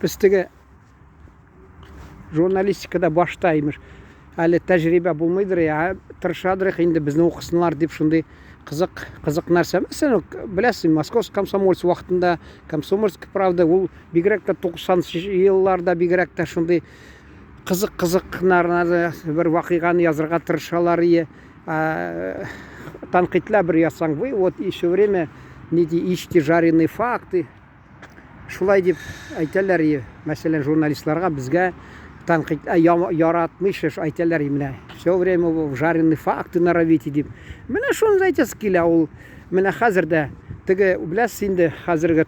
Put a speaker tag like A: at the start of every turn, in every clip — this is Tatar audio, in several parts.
A: Без теге журналистикада башта имеш. Әле тәҗрибә булмыйдыр я, тырышадыр инде безне укысыннар дип шундый кызык, кызык нәрсә. Мәсәлән, беләсең, Московский комсомольц вакытында Комсомольская правда ул бигрәк тә 90 елларда бигрәк тә шундый кызык-кызык бер вакыйганы язырга тырышалар ие. Тәнкыйтьләп бер язсаң, вы вот и все время не ищете жареные факты. Шулай дип әйтәләр, мәсәлән, журналистларга безгә тәнкыйть яратмый әйтәләр менә все время вы жареные факты норовите дип. Менә шуны әйтәсе килә ул. Менә хәзер дә теге беләсез инде хәзерге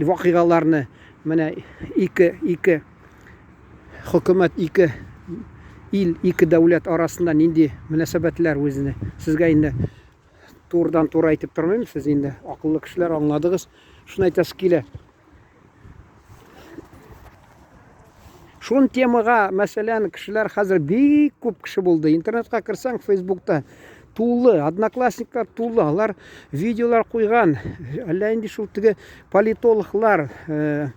A: вакыйгаларны менә ике ике хөкүмәт ике ил, ике дәүләт арасында нинди мөнәсәбәтләр үзенә. Сезгә инде турыдан туры әйтеп тормыйм, сез инде акыллы кешеләр аңладыгыз. Шуны әйтәсе килә. Шун темага, мәсәлән, кешеләр хәзер бик күп кеше булды. Интернетка керсәң, Фейсбукта тулы, одноклассниклар тулы, алар видеолар куйган. Әллә инде шул теге политологлар, э,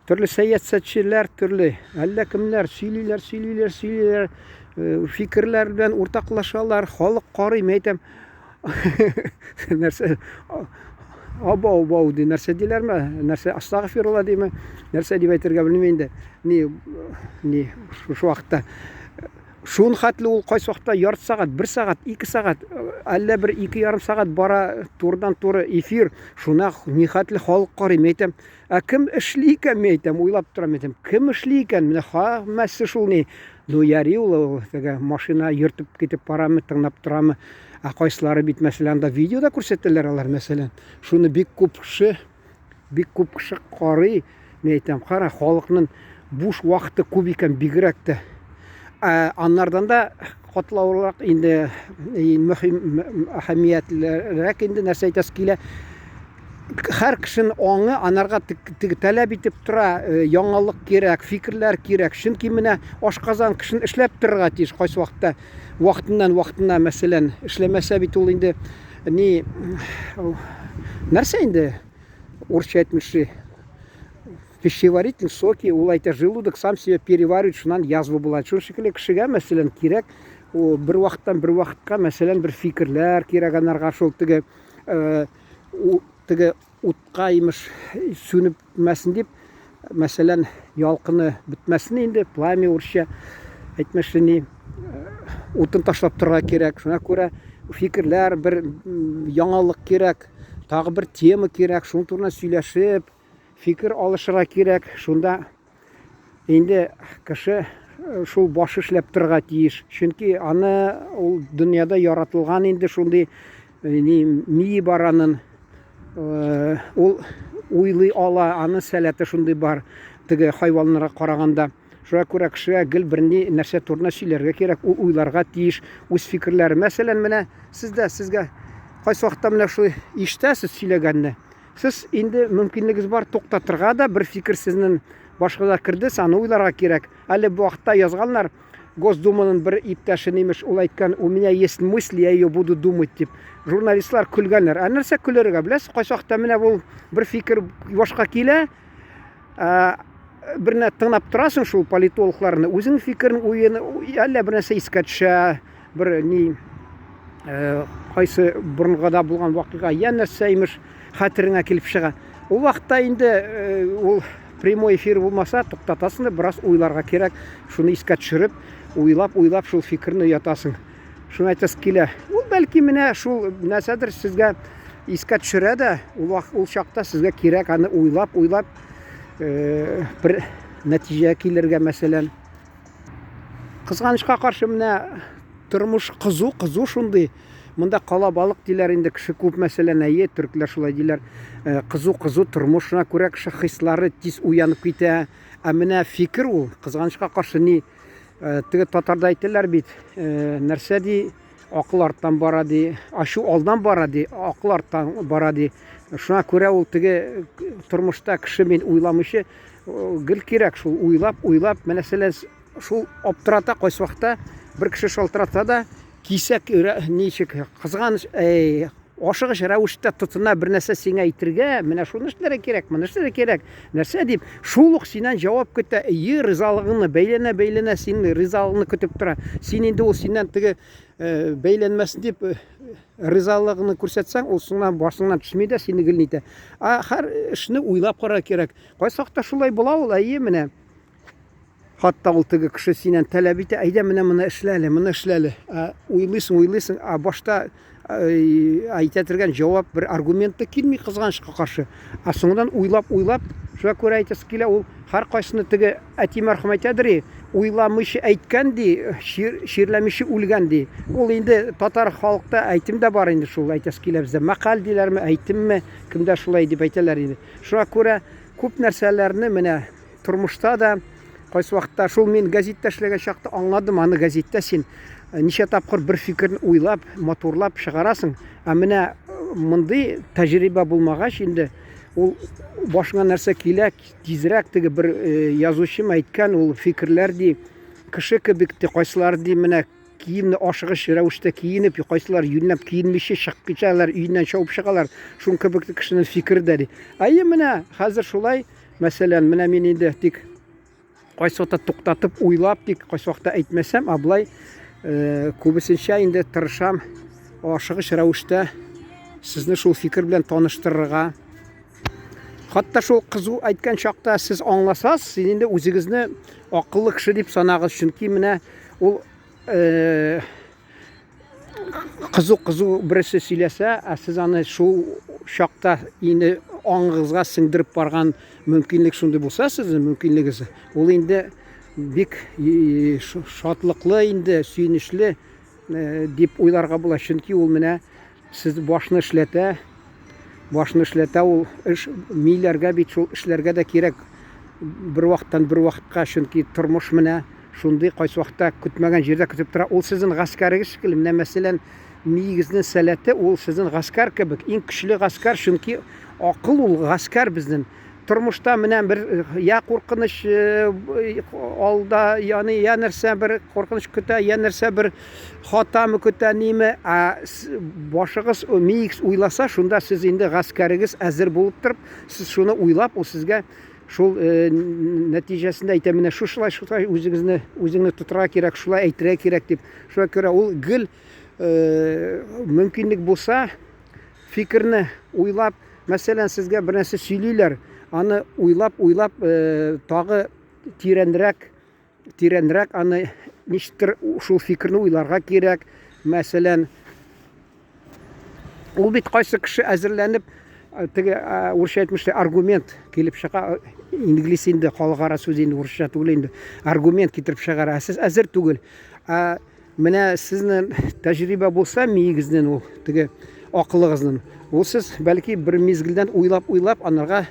A: Төрле сәясәтчеләр, төрле әллә кемнәр сөйлиләр, сөйлиләр, сөйлиләр, э, фикерләр белән уртаклашалар, халык карый, мин әйтәм, нәрсә абау бау ди, нәрсә диләрме, нәрсә астагфирулла диме, нәрсә дип әйтергә белмим инде. Ни ни шушы вакытта шун хәтле ул кайсы вакытта ярты сәгать, бер сәгать, ике сәгать, әллә бер 2,5 сәгать бара турыдан-туры эфир, шуна ни хәтле халык карый, мин әйтәм, Ә кем эшли икән, мин әйтәм, уйлап торам, әйтәм, кем эшли икән? Менә һәммәсе шул ни. Ну, яри ул, ул теге машина йөртеп китеп барамы, тыңлап торамы. Ә кайсылары бит, мәсәлән, анда видеода күрсәтәләр алар, мәсәлән. Шуны бик күп кеше, бик күп кеше карый. Мин әйтәм, кара, халыкның буш вакыты күп икән, бигрәк тә. Ә аннардан да катлаулырак инде, мөһим, әһәмиятлерәк инде нәрсә әйтәсе килә. Һәр кешенең аңы анарга теге таләп итеп тора, э, яңалык кирәк, фикерләр кирәк. Чөнки менә ашказан кешене эшләп торырга тиеш кайсы вакытта, вакытыннан вакытына, мәсәлән, эшләмәсә бит ул инде ни нәрсә инде урысча әйтмешли пищеварительный соки, ул әйтә, желудок сам себя переваривает, шуннан язва була. Шул шикелле кешегә, мәсәлән, кирәк, бер вакыттан бер вакытка, мәсәлән, бер фикерләр кирәк анарга, шул теге э, теге утка имеш сүнеп бетмәсен дип, мәсәлән, ялкыны бетмәсен инде, пламя урысча әйтмешли ни, э, утын ташлап торырга кирәк. Шуңа күрә фикерләр, бер яңалык кирәк, тагы бер тема кирәк, шуның турында сөйләшеп, фикер алышырга кирәк. Шунда Инде кеше э, шул башы эшләп торырга тиеш. Чөнки аны ул дөньяда яратылган инде шундый э, ни мие бар анын. Э, ул уйлый ала, аның сәләте шундый бар теге хайваннарга караганда. Шуңа күрә кешегә гел берни нәрсә турында сөйләргә кирәк, ул уйларга тиеш, үз фикерләре. Мәсәлән, менә сез дә сезгә кайсы вакытта менә шулай ишетәсез сөйләгәнне. Сез инде мөмкинлегегез бар туктатырга да, бер фикер сезнең башыгызга керде, аны уйларга кирәк. Әле бу вакытта язганнар, Госдуманың бер иптәше имеш, ул әйткән, у меня есть мысль, я ее буду думать дип. Журналистлар көлгәннәр. Ә нәрсә көләргә? Беләсез, кайсы вакытта менә бу бер фикер башка килә, бер тыңлап торасың шул политологларны, үзең фикерен, уен, әллә бер нәрсә искә төшә, бер ни э, кайсы борынгыда булган вакыйга я нәрсә имеш хәтереңә килеп чыга. Ул вакытта инде э, ул прямой эфир булмаса, туктатасың да бераз уйларга кирәк. Шуны искә төшереп, уйлап, уйлап шул фикерне ятасың. Шуны әйтәсе килә. Ул бәлки менә шул нәрсәдер сезгә искә төшерә дә, ул, ул чакта сезгә кирәк аны уйлап, уйлап э, бер нәтиҗәгә килергә, мәсәлән. Кызганычка каршы менә тормыш кызу, кызу шундый. Монда кала балык диләр инде, кеше күп мәсәлән, әйе, төркләр шулай диләр. Э, кызу, кызу тормышына күрә кеше хислары тиз уянып китә. Ә менә фикер ул, кызганычка каршы ни, э, теге татарда әйтәләр бит, э, нәрсә ди, акыл арттан бара ди, ачу алдан бара ди, акыл арттан бара ди. Шуңа күрә ул теге тормышта кеше мин уйламыйча гел кирәк шул уйлап, уйлап, мәсәлән, шул аптырата кайсы вакытта бер кеше шалтырата да, кисәк ничек кызганыч, әй, ашыгыч рәвештә тотына бер нәрсә сиңа әйтергә, менә шуны эшләргә кирәк, моны эшләргә кирәк, нәрсә дип, шул ук синнән җавап көтә, ие, ризалыгыңны бәйләнә-бәйләнә синең ризалыгыңны көтеп тора. Син инде ул синнән теге э, бәйләнмәсен дип э, ризалыгыңны күрсәтсәң, ул соңнан башыңнан төшми дә сине гел нитә. Ә һәр эшне уйлап карарга кирәк. Кайсы вакытта шулай була ул, әйе, менә. Хатта ул теге кеше синнән таләп итә, әйдә менә моны эшлә әле, моны эшлә әле. Ә, уйлыйсың, уйлыйсың, ә башта әйтә торган җавап бер аргумент та килми кызганычка каршы. Ә соңыннан уйлап, уйлап, шуңа күрә әйтәсе килә, ул һәркайсыны теге әти мәрхүм әйтәдер, уйламыйча әйткән ди, чир, чирләмичә үлгән ди. Ул инде татар халыкта әйтем дә бар инде шул әйтәсе килә бездә. Мәкаль диләрме, әйтемме, кемдә шулай дип әйтәләр инде. Шуңа күрә күп нәрсәләрне менә тормышта да кайсы вакытта шул мин гәзиттә эшләгән чакта аңладым аны гәзиттә син э, ничә тапкыр бер фикерне уйлап матурлап чыгарасың ә менә э, мондый тәҗрибә булмагач инде ул башыңа нәрсә килә тизрәк теге бер э, язучым әйткән ул фикерләр ди кеше кебек ди кайсылары ди менә киемне ашыгыч рәвештә киенеп кайсылар юньләп киенмичә чыгып китәләр өеннән чабып чыгалар шуның кебек кешенең фикере дә ди әйе менә хәзер шулай Мәсәлән, менә мин инде тик кайсы вакытта туктатып уйлап, тик кайсы вакытта әйтмәсәм, ә болай э, күбесенчә инде тырышам ашыгыч рәвештә сезне шул фикер белән таныштырырга. Хатта шул кызу әйткән чакта сез аңласаз, сез инде үзегезне акыллы кеше дип санагыз, чөнки менә ул э, кызу-кызу берсе сөйләсә, ә сез аны шул чакта инде аңыгызга сеңдереп барган мөмкинлек шундый булса сезнең мөмкинлегегез, ул инде бик шатлыклы инде, сөенечле э, дип уйларга була. Чөнки ул менә сез башны эшләтә, башны эшләтә ул эш миләргә бит шул эшләргә дә кирәк бер вакыттан бер вакытка, чөнки тормыш менә шундый кайсы вакытта көтмәгән җирдә көтеп тора. Ул сезнең гаскәрегез шикелле. Менә мәсәлән, миегезнең сәләте ул сезнең гаскәр кебек. Иң көчле гаскәр, чөнки акыл ул гаскәр безнең. Тормышта менә бер я куркыныч э, алда, яны я нәрсә бер куркыныч көтә, я нәрсә бер хатамы көтә, ниме, ә башыгыз, миегез уйласа, шунда сез инде гаскәрегез әзер булып торып, сез шуны уйлап, ул сезгә шул э, нәтиҗәсендә әйтә, менә шушылай, шулай үзегезне, үзеңне тотарга кирәк, шулай әйтергә кирәк дип. Шуңа күрә ул гел э, мөмкинлек булса, фикерне уйлап, мәсәлән, сезгә бер нәрсә сөйлиләр, аны уйлап, уйлап, э, тагы тирәнрәк, тирәнрәк аны ничектер шул фикерне уйларга кирәк. Мәсәлән, ул бит кайсы кеше әзерләнеп, э, теге э, урысча әйтмешли аргумент килеп чыга, инглиз инде халыкара сүз инде урысча түгел инде, аргумент китереп чыгара, ә сез әзер түгел. Ә Менә сезнең тәҗрибә булса, миегезнең ул теге акылыгызның, ул сез бәлки бер мизгелдән уйлап-уйлап анарга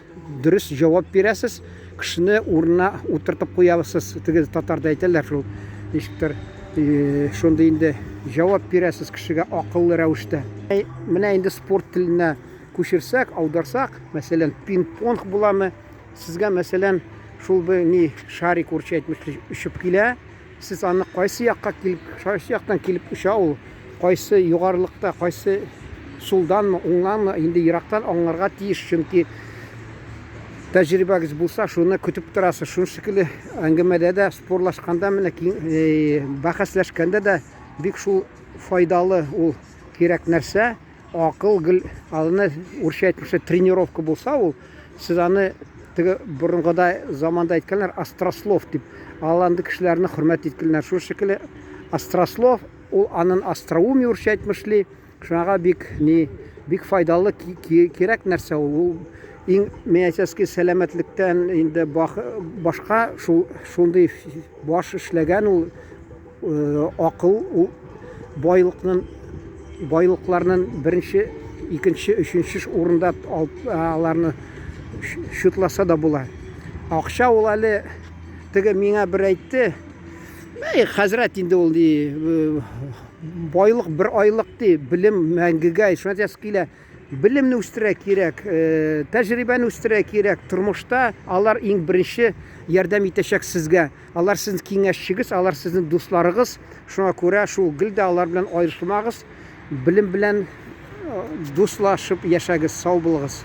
A: дөрес җавап бирәсез, кешене урынына утыртып куясыз. Теге татарда әйтәләр шул, ничектер, э, шундый инде җавап бирәсез кешегә акыллы рәвештә. Менә инде спорт теленә күчерсәк, аударсак, мәсәлән, пинг-понг буламы? Сезгә, мәсәлән, шул бер ни шарик урча әйтмешли очып килә. Сез аны кайсы якка килеп, кайсы яктан килеп оча ул, кайсы югарылыкта, кайсы сулданмы, уңнанмы, инде ерактан аңларга тиеш, чөнки тәҗрибәгез булса, шуны көтеп торасыз. Шуның шикелле әңгәмәдә дә, спорлашканда, менә э, бәхәсләшкәндә дә бик шул файдалы ул кирәк нәрсә. Акыл гел аны урысча әйтмешли тренировка булса ул, сез аны теге борынгыда заманда әйткәннәр острослов дип. Ал андый кешеләрне хөрмәт иткәннәр. Шул шикелле острослов ул анын остроумие урысча әйтмешли, шуңа бик ни бик файдалы кирәк нәрсә ул. Ул иң мин әйтәсе сәламәтлектән инде башка шул шундый баш эшләгән ул Э, акыл ул байлыкның байлыкларның беренче, икенче, өченче урында алып э, аларны счетласа да була. Акча ул әле теге миңа бер әйтте. Әй, хәзрәт инде ул ди, э, байлык бер айлык ди, белем мәңгегә. Шуны әйтәсе килә. Белемне үстерә кирәк, э, тәҗрибәне үстерә кирәк. Тормышта алар иң беренче ярдәм итәчәк сезгә. Алар сезнең киңәшчегез, алар сезнең дусларыгыз. Шуңа күрә шул гел дә алар белән аерышмагыз. Белем белән Дуслашып яшәгез, сау булыгыз.